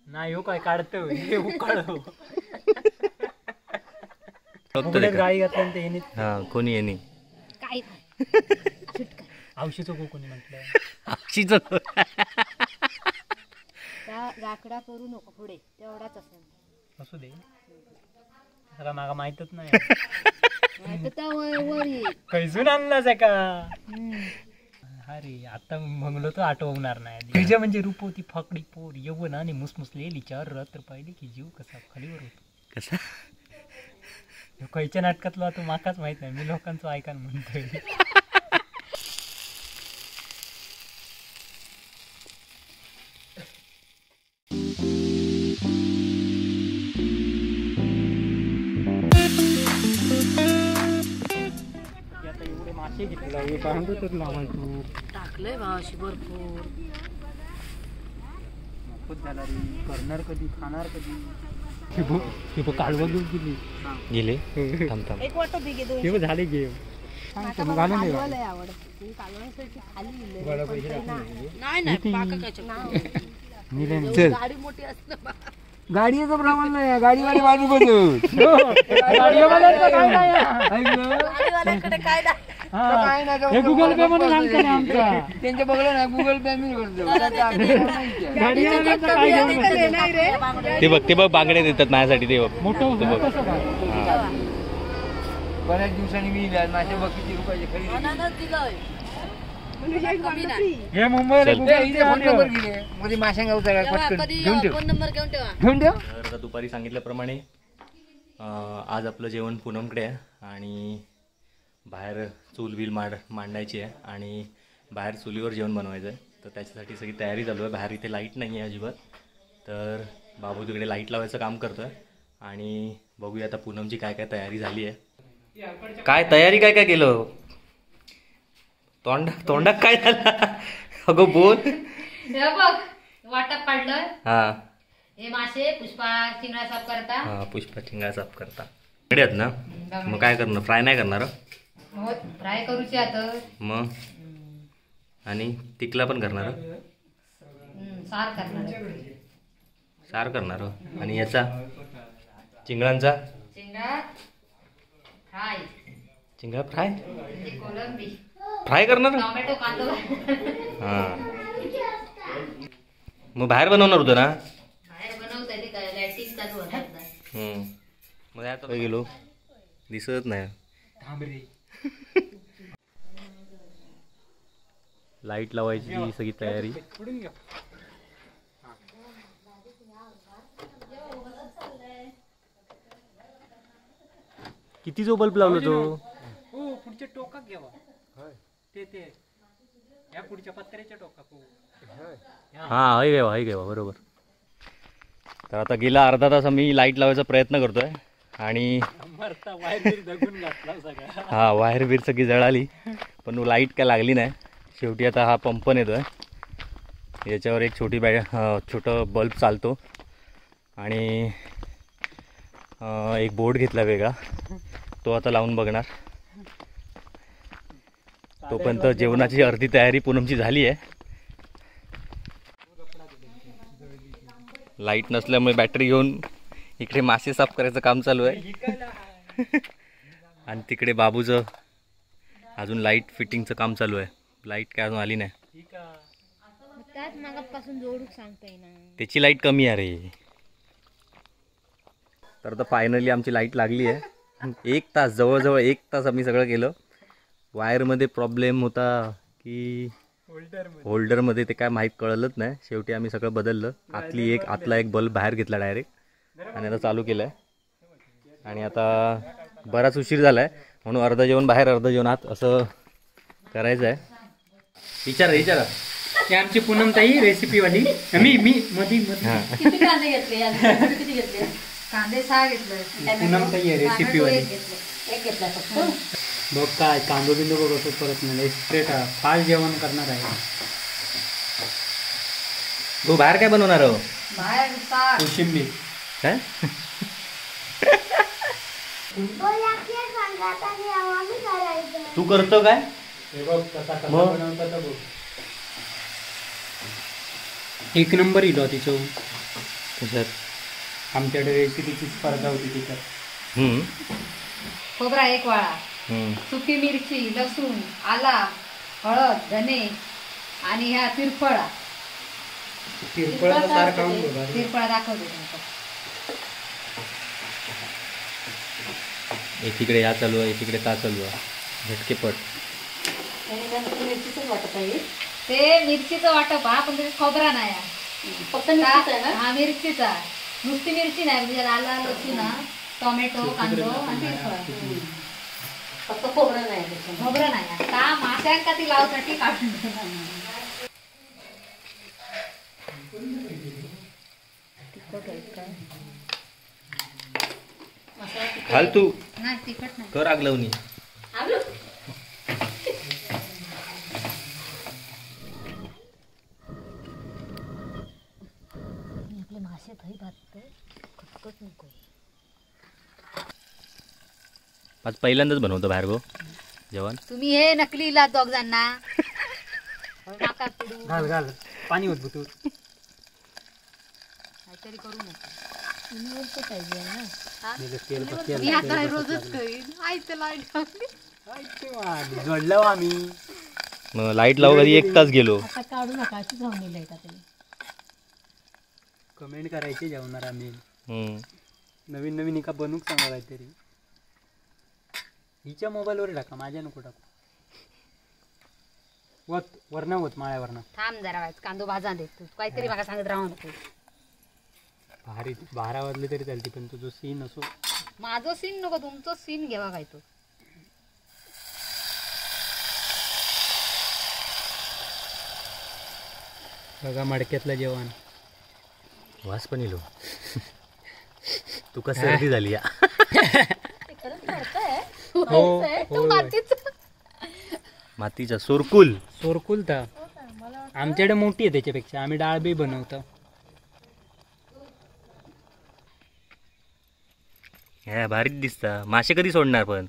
नाही हो काय काढतो हे उकाळ गाई घातल्यानंतर येणे. हा कोणी येणे काय औषधचं कोणी म्हटलं औषधचं राकडा करू नको पुढे तेवढाच असेल असू दे सगळं मागा माहितच नाही कैसून आणलाच आहे का. अरे आता म्हणलो तर आठवणार नाही. तुझ्या म्हणजे रूपवती फाकडी पोर यवन आणि मुसमुसलेली चार रात्र पाहिली की जीव कसा खालीवर होतो. कसा खयच्या नाटकातला तो माकाच माहित नाही, मी लोकांचं ऐकायला म्हणतोय. आता एवढे मासे घेतले तर लावायचो टाकलंय भावाशी भरपूर नकोच झाला रे. करणार कधी खाणार कधी. कालवा घेऊन गेली गेले थांब थांब एक वाटो बिगे दोन हे झाले गेम गाडीचं प्रमाण नाही, गाडीवाले बाजू बदल. हे गुगल पे म्हणून सांगतो ना आमचा. त्यांच्या बघलं ना गुगल पे मी करतो. ते बघ ते बघ बांगडे देतात माझ्यासाठी. ते बघ मोठं ते बघ. बऱ्याच दिवसांनी मी मासे बघ किती रुपयाचे खरेदी. हे मुंबईला फोन नंबर गेले मध्ये माशांगा उतरा पटकन घेऊन ठेव घेऊन ठेव. तर आता दुपारी सांगितल्याप्रमाणे आज आपलं जेवण पूनमकडे आहे आणि बाहेर चूल बिल मांडायची आहे आणि बाहेर चुलीवर जेवण बनवायचं आहे. तर त्याच्यासाठी सगळी तयारी चालू आहे. बाहेर इथे लाईट नाही आहे अजिबात, तर बाबू तिकडे लाईट लावायचं काम करतो आहे. आणि बघूया आता पूनमची काय काय तयारी झाली आहे. काय तयारी काय काय केलं? तोंडात काय झालं? अगं बोल. बघ वाटप पाडलं. हां हे मासे पुष्पा चिंगळा साफ करता. हां पुष्पा चिंगळा साफ करता. इकडे आहेत ना, मग काय करणार? फ्राय नाही करणार? फ्राय करूची आता मग. आणि तिकला पण करणार? सार करणार. सार करणार. आणि याचा चिंगळांचा चिंगळा फ्राय. चिंगळा फ्राय कोलंबी फ्राय करणार? टोमॅटो कांदो. हां मग बाहेर बनवणार होतं ना? बाहेर बनवता ते काय लाइटिंग चालू होतात. मग आता गेलो दिसत नाही. थांब रे. लाईट लावायची सगळी तयारी. किती जो बल्ब लावलो तो? हो पुढच्या टोकात घ्यावा. ते ते या पुढच्या पत्र्याच्या टोकात. हां हय घेवा हय घेवा बरोबर. तर आता गेला अर्धा तास आम्ही लाईट लावायचा प्रयत्न करतोय आणि हा वायर बीर सगळी जळाली पण लाईट काय लागली नाही. शेवटी आता हा पंप पण येतोय, याच्यावर एक छोटी छोटं बल्ब चालतो आणि एक बोर्ड घेतला वेगळा, तो आता लावून बघणार. तोपर्यंत जेवणाची अर्धी तयारी पूनमची झाली आहे. लाईट नसल्यामुळे बॅटरी घेऊन इकडे मासे साफ करायचं काम चालू आहे आणि तिकडे बाबूचं अजून लाईट फिटिंगचं काम चालू आहे. लाईट काय अजून आली नाही. त्याची लाईट कमी आहे रे. तर आता फायनली आमची लाईट लागली आहे. एक तास, जवळजवळ एक तास आम्ही सगळं केलं. वायरमध्ये प्रॉब्लेम होता की होल्डरमध्ये, ते काय माहीत कळलंच नाही. शेवटी आम्ही सगळं बदललं. आतला एक बल्ब बाहेर घेतला डायरेक्ट आणि आता चालू केलं आहे. आणि आता बराच उशीर झाला आहे म्हणून अर्धा जेवण बाहेर अर्धा जेवण आत असं करायचं आहे. विचारा विचारा. आमची पूनम ताई रेसिपीवाली. मी मी मधी किती कांदे घेतले? किती घेतले कांदे? 6 घेतले. पूनम ताई आहे रेसिपीवाली. एक घेतला फक्त. बघ काय कांदो बिंदो बघ असं परत नाही. स्ट्रेट फास्ट जेवण करणार आहे. तू बाहेर काय बनवणार हो? बाहेर साग कोशिंबीर. काय तू करतो काय? हे बघ कसा कसा बनवतात बघ. एक नंबर इलो तिचो. कशात? आमच्याकडे रेसिपीची स्पर्धा होती तिच्यात. खोबरा एक वाळा, सुकी मिरची, लसूण, आला, हळद, धने आणि ह्या तिरफळा. तिरफळा सार खाऊन बघा. तिरफळा दाखवते तुमका. एकीकडे या चालू आहे, एकीकडे ता चालू आहे. झटकेपट. मिरचीच वाटप आहे ते. मिरचीचं वाटप हा, पण खोबरा नाही, फक्त मिरचीचा आहे ना. हा मिरचीचा, नुसती मिरची नाही, म्हणजे आला, लसूण, टोमॅटो, कांदो आणि तिरफळा. फक्त खोबरं नाही. खोबरं नाही का माशांका ती लावसाठी काढून. घाल तू. नाही तिखट नाही. कर आगलवणी. आपले मासे थंय भाजते, खटखट नको. आज पहिल्यांदाच बनवतो बाहेर गो जेवण. तुम्ही हे नकली इलाज दोघांना. घाल घाल पाणी होत तू काहीतरी करू नका. मी आता रोजच करीन. आयतं लाईट जोडलं आम्ही. मग लाईट लावू कधी 1 तास गेलो. आता काढू नका, अशीच राहून लाईट. आता कमेंट करायचे जेवणार आम्ही. नवीन नवीन एका बनवूक सांगा काहीतरी. हिच्या मोबाईलवर टाका, माझ्या नको टाकू. वत वरना वत माळ्यावरना. थांब जरा, कांदो भाजा दे. तू काहीतरी मला सांगत राहू नको. भारी 12 वाजले तरी चालते, पण तुझं सीन असो. माझं सीन नको, तुमचं सीन घेवा काय तो. बघा मडक्यातलं जेवण. वास पण येलो. तुका सर्दी झाली या. हो मातीचा सोरकुल. सोरकुल तर आमच्याकडे मोठी आहे त्याच्यापेक्षा. आम्ही डाळ बी बनवतो. ह्या भारीच दिसता. मासे कधी सोडणार पण?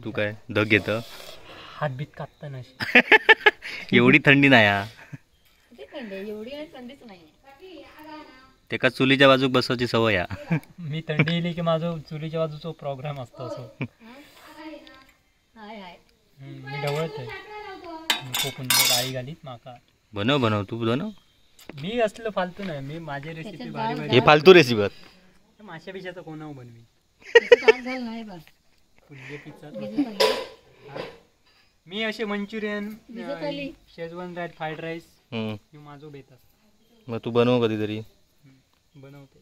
तू काय धग घेत? हातबीत कापता ना. एवढी थंडी नाही. एवढी थंडीच नाही. तेका चुलीच्या बाजूक बसवायची सवय आहे. मी थंडी इली की माझं चुलीच्या बाजूचा प्रोग्राम असतो असं. मी ढवळतोय कोकण गाळी घालीत माका. बनव बनव तू बनव. मी असलं फालतू नाही. मी माझी रेसिपी भारी भारी. हे फालतू रेसिपी. माशा बिशाचा कोणावर बनवी. मी असे Manchurian, Schezwan rice, fried rice हे माझो बेत असतो. मग तू बनव कधीतरी. बनवते.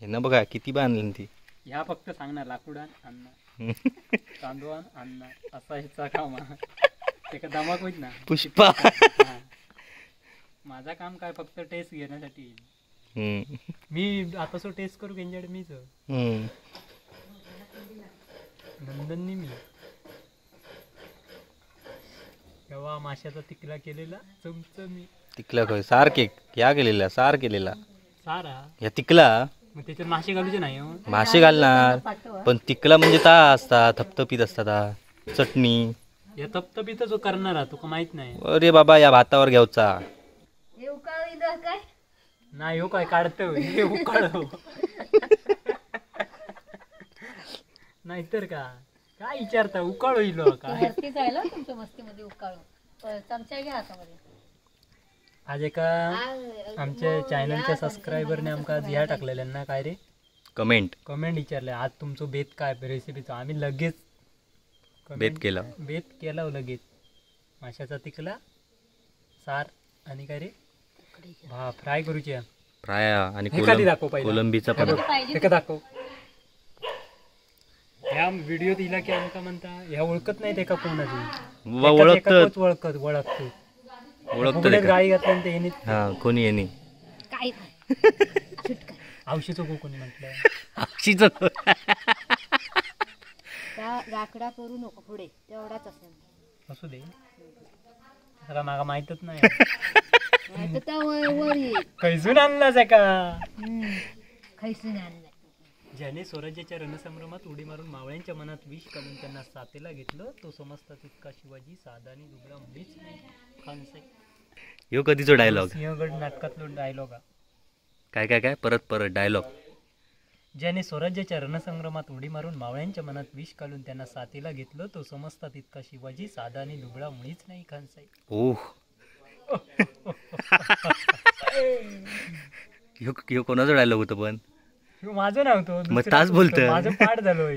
हे ना बघा किती बांधली ती. ह्या फक्त सांगणार लाकूडान आणणार, तांदूळान आणणार, असा ह्याचा काम. त्याका दमाक होईत ना पुष्पा. माझा काम काय फक्त टेस्ट घेण्यासाठी. मी आता सो टेस्ट करू त्यांच्याकडे मीच. नंदननी मी तेव्हा माशाचा तिकला केलेला चमचमी. तिकला काय सार केक या केलेला सार केलेला सारा या तिकला. मग त्याच्यात मासे घालूचे नाही. मासे घालणार पण तिकला म्हणजे ता असता थपथपीत असता चटणी. या थपथपीत जो करणार तुका माहित नाही. अरे बाबा या भातावर घ्यायचा नाही. हो काय काढतो हे उकाळ नाहीतर का काय विचारता उकाळ होईल काय. तुमच्या मस्तीमध्ये उकाळ चमचा घ्या हातामध्ये. आज एका आमच्या चॅनलच्या सबस्क्रायबरने आमका आज ह्या टाकलेल्यांना काय रे कमेंट कमेंट विचारले आज तुमचं बेत काय रेसिपीचं. आम्ही लगेच बेत केला. बेत केला लगेच. माशाचा तिकला सार आणि काय रे हा फ्राय करूची. फ्राय आणि कोलंबीचा पण दाखव. ह्या व्हिडिओ दिला की आमका म्हणता ह्या ओळखत नाही ते का कोण अजून. ओळखत ओळखत ओळखतो ओळखतो गाई घातल्यानंतर यांनी हा कोणी यांनी काय औषधचं कोणी म्हटलं औषधचं राखडा करू नको पुढे तेवढाच असेल असू दे. सगळं माका माहीतच नाही. खैसून आणलास का? खैसून आणला. ज्याने स्वराज्याच्या रणसंभ्रमात उडी मारून मावळ्यांच्या मनात विष काढून त्यांना साथीला घेतलं तो समजता तितका शिवाजी साधा आणि दुबळा मुळीच नाही. खानसाहेब. ह्यो कधीचो डायलॉग? सिंहगड नाटकातलो डायलॉग. काय काय काय परत परत डायलॉग. ज्याने स्वराज्याच्या रणसंग्रामात उडी मारून मावळ्यांच्या मनात विष काढून त्यांना साथीला घेतलं तो समजता तितका शिवाजी साधा आणि दुबळा मुळीच नाही. खानसाहेब. ओह ह्यो कोणाचा डायलॉग होतो पण? माझं नव्हतं. मग तास बोलतोय. माझं पाठ झालो.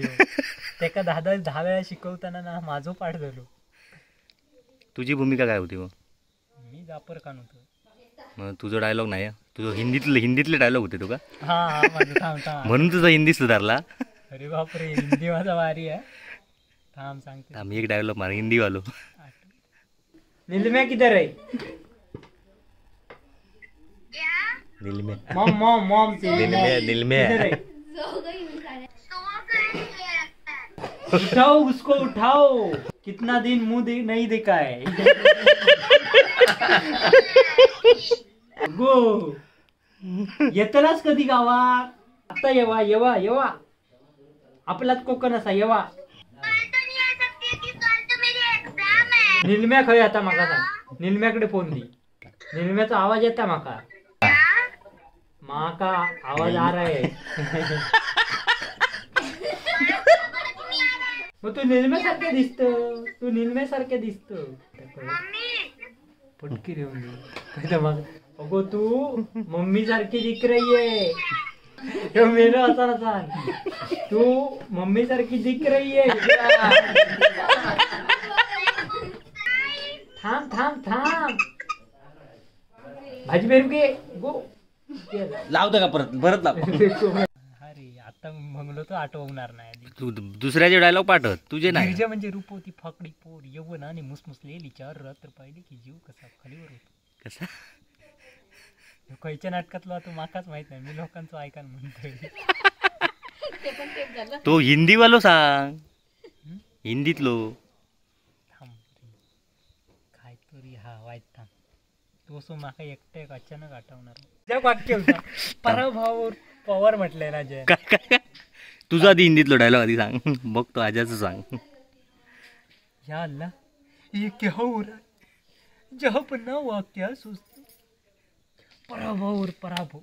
त्याका 10 वेळा शिकवताना ना माझं पाठ झालो. तुझी भूमिका काय होती मग? मी जाफर खान होतो. मग तुझं डायलॉग नाही, तुझं हिंदीतले डायलॉग होते तुका? हा माझं. थांब थांब. म्हणून तुझा हिंदी सुधारला. अरे बापरे, हिंदी माझा भारी आहे. थांब सांगते. आम्ही एक डायलॉग मार हिंदी वालो. निलम्या किधर है? निलम्या मॉम मॉम मॉम निलम्या निलम्या उठाओ उसको, उठाओ. कितना दिन मुंह नहीं देखा है. गो येतलाच कधी गावात? आता येवा येवा येवा, आपलाच कोकण असा येवा. निलम्या खय आता माका सांग. निलम्याकडे फोन दी. निलम्याचा आवाज येता माका. माका आवाज आ रहा है. मग तू निलम्यासारखे दिसत. तू निलम्यासारखे दिसत. पटकी देऊन दे. मग अगो तू मम्मी सारखी दिख रही है. मेरा असा असा तू मम्मी सारखी दिख रही है. थांब थांब थांब. भाजी पेरू के गो. लावतो का परत? परत लाव. अरे आता म्हणलो तर आठवणार नाही. तू दुसऱ्याचे डायलॉग पाठवत तुझे नाही. गिरजा म्हणजे रूपवती फाकडी पोर यवन आणि मुसमुसलेली चार रात्र पाहिली की जीव कसा खालीवर होतो. कसा? खयच्या नाटकातलो आता माकाच माहित नाही. मी लोकांचं ऐकायला म्हणतोय. तो हिंदीवालो सांग. हिंदीतलो. थांब काय तरी हा वाईट थांब. तो असो माका एकट्या अचानक आठवणार. ज्या वाक्य होता पराभवावर पॉवर म्हटलंय ना जय. काय काय तुझा आधी हिंदीतलो डायलॉग आधी सांग. बघ तो आजाचं सांग. या अल्लाह ये क्या हो रहा है? जहाँ पर ना हुआ क्या सोचते पराभव पराभव.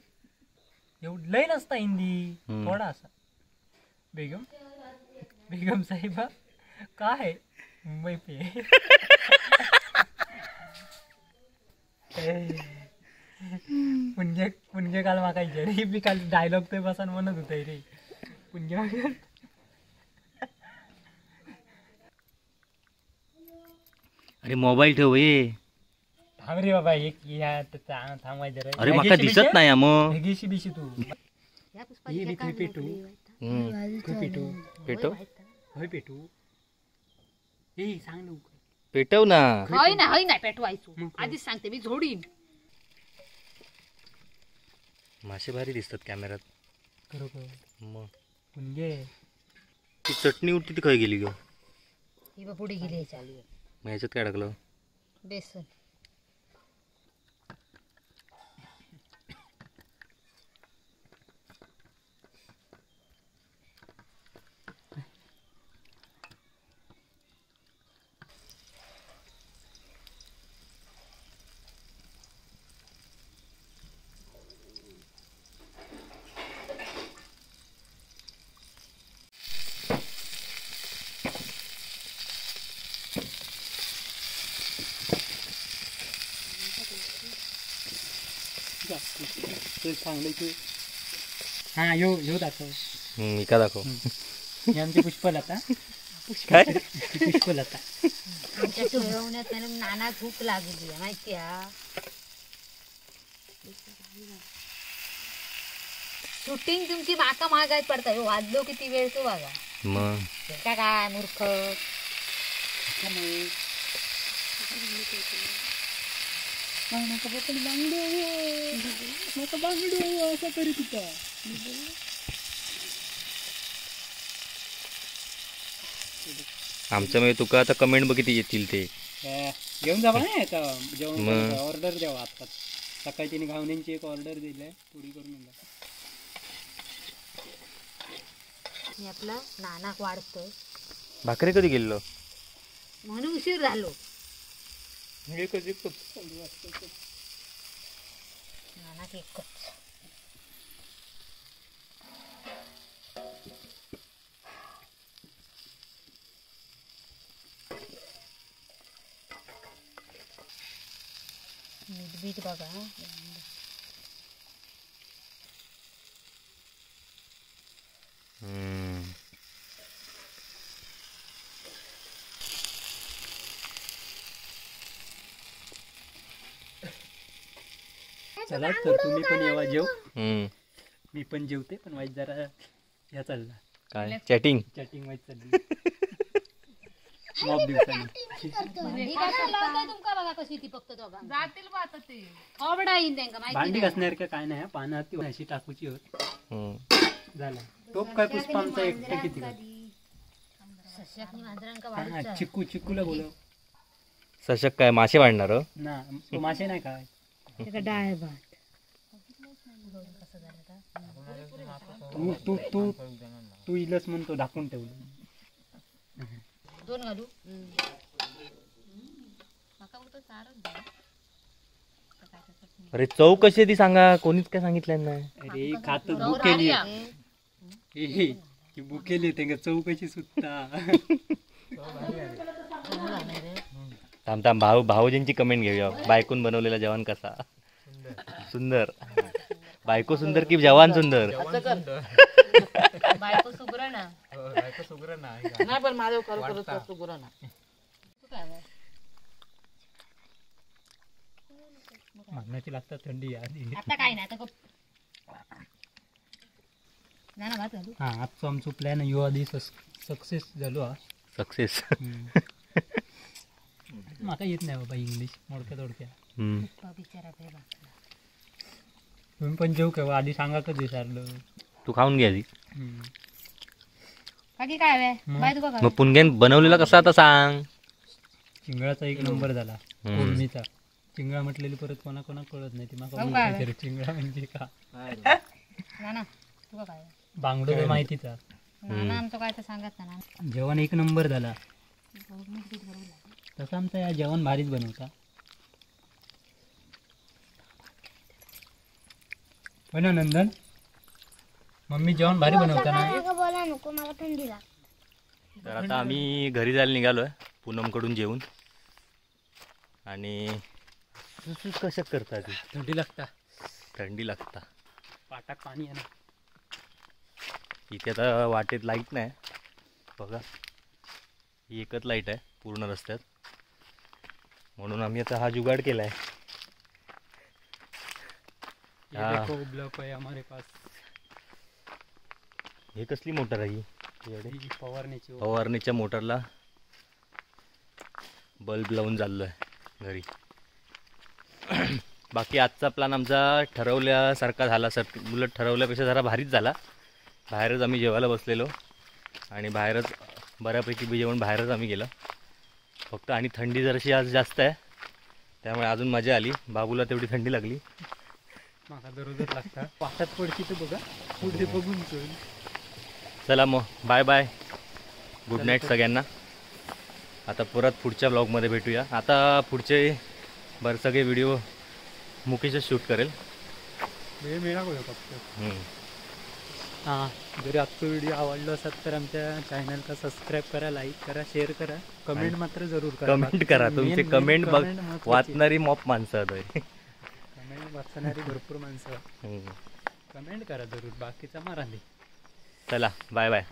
एवढं लय नसता हिंदी थोडा असा. बेगम बेगम साहेबा काय मुंबई पे. पुणगे पुणगे काल माका रे मी काल डायलॉग ते बसान म्हणत होते रे पुणगे. अरे मोबाईल ठेव ये. थांब रे बाबा एक थांबाय जरा. अरे माका दिसत नाही मग. घेशी बिशी तू ये बी पेटू पेटू पेटो होय पेटू. ए सांग लवकर पेटव ना. होय ना होय ना पेटवायचो आधीच सांगते मी झोडीन. मासे भारी दिसतात कॅमेऱ्यात. खरोखर मग पुणगे ती चटणी उठती ती खय गेली ग? ही बा पुढे गेली चालू. मग ह्याच्यात काय टाकलं? बेसन. हा यो यो दाखव. एका दाखव. ही आमची पुष्पलता. काय पुष्पलता? आमच्या जेवणात नाना भूक लागली आहे माहिती आहे. शूटिंग तुमची माका मागायच पडता. वाजलो किती वेळ तो बघा. मग काय काय मूर्ख. आमच्या म्हणजे तुका आता कमेंट बघ किती येतील ते. घेऊन जावा ना आता जेवण ऑर्डर द्यावा. आता सकाळी तिने घावण्यांची एक ऑर्डर दिली आहे, पुरी करून. मी आपला नानाक वाढतोय. भाकरी कधी गेलो म्हणून उशीर झालो. एकच एकच नानाक एकच. मीठ बीट बघा. चला तर तुम्ही पण येवा जेव. मी पण जेवते, पण वाईट जरा ह्या चालला काय चॅटिंग चॅटिंग वाईट चालली मॉब दिवसांनी. भांडी घासणार का काय नाही, पानात अशी टाकूची होत झाला. टोप काय पुष्पा आमचा एकटा किती चिकू चिकूला बोलव. सशक काय मासे वाढणार ना तो मासे नाही काय डाळ भात. तू तू तू तू इलस म्हणतो ढाकून ठेवलं. दोन घालू. अरे चव कशी ती सांगा, कोणीच काय सांगितलं नाही. अरे खात बुकेली बुकेली ते चव कशी सुद्धा. थांब थांब भाऊ भाऊजींची कमेंट घेऊया. बायकून बनवलेला जेवण कसा? सुंदर. बायको सुंदर की जवान सुंदर? बायको सुगरण. बायको सुगरण नाही पण माझं खरोखरच सुगरण. मागण्याची लागतात थंडी आधी. आता काय नाही आता. हा आजचो आमचो प्लॅन यो आधी सक्सेस झालो. हा सक्सेस. माका येत नाही बाबा इंग्लिश मोडक्या तोडक्या. तुम्ही पण जेव केव्हा आधी सांगा कधी विचारलं. तू खाऊन घे आधी. बाकी काय मग पुणग्यान बनवलेला कसा आता सांग. चिंगळाचा एक नंबर झाला कोलमीचा. चिंगळा म्हटलेली परत कोणा कोणा कळत नाही ती माका. चिंगळा म्हणजे का बांगडो तर माहितीचा. जेवण एक नंबर झाला. तसं आमचा या जेवण भारीच बनवता. हो ना नंदन, मम्मी जेवण भारी बनवता ना. तर आता आम्ही घरी जायला निघालोय पूनमकडून जेवून. आणि कशा करता ती थंडी लागता. थंडी लागता पाटाक पाणी आहे ना इथे. आता वाटेत लाईट नाही बघा, ही एकच लाईट आहे पूर्ण रस्त्यात, म्हणून आम्ही आता हा जुगाड केला आहे. देखो ब्लॉक आहे हमारे पास. हे कसली मोटर आहे ही? फवारणीची. फवारणीच्या मोटरला बल्ब लावून चाललो आहे घरी. बाकी आजचा प्लॅन आमचा ठरवल्यासारखा झाला सर, उलट ठरवल्यापेक्षा जरा भारीच झाला. बाहेरच आम्ही जेवायला बसलेलो आणि बाहेरच बऱ्यापैकी जेवण बाहेरच आम्ही गेलं फक्त. आणि थंडी जराशी आज जास्त आहे त्यामुळे अजून मजा आली. बाबूला तेवढी थंडी लागली. माका दररोजच लागता पाटात पडची तर बघा पुढे बघून. चला मग बाय बाय, गुड नाईट सगळ्यांना. आता परत पुढच्या ब्लॉगमध्ये भेटूया. आता पुढचे बरं सगळे व्हिडिओ मुकेशच शूट करेल. वेळ मिळाला फक्त. हां, जर आजचा व्हिडिओ आवडलो असेल तर आमच्या चॅनलला सबस्क्राईब करा, लाईक करा, शेअर करा, कमेंट मात्र जरूर करा. कमेंट करा, तुमचे कमेंट बघ वाचणारी मॉप माणसं आहेत. कमेंट वाचणारी भरपूर माणसं. कमेंट करा जरूर, बाकीचा मारा. चला बाय बाय.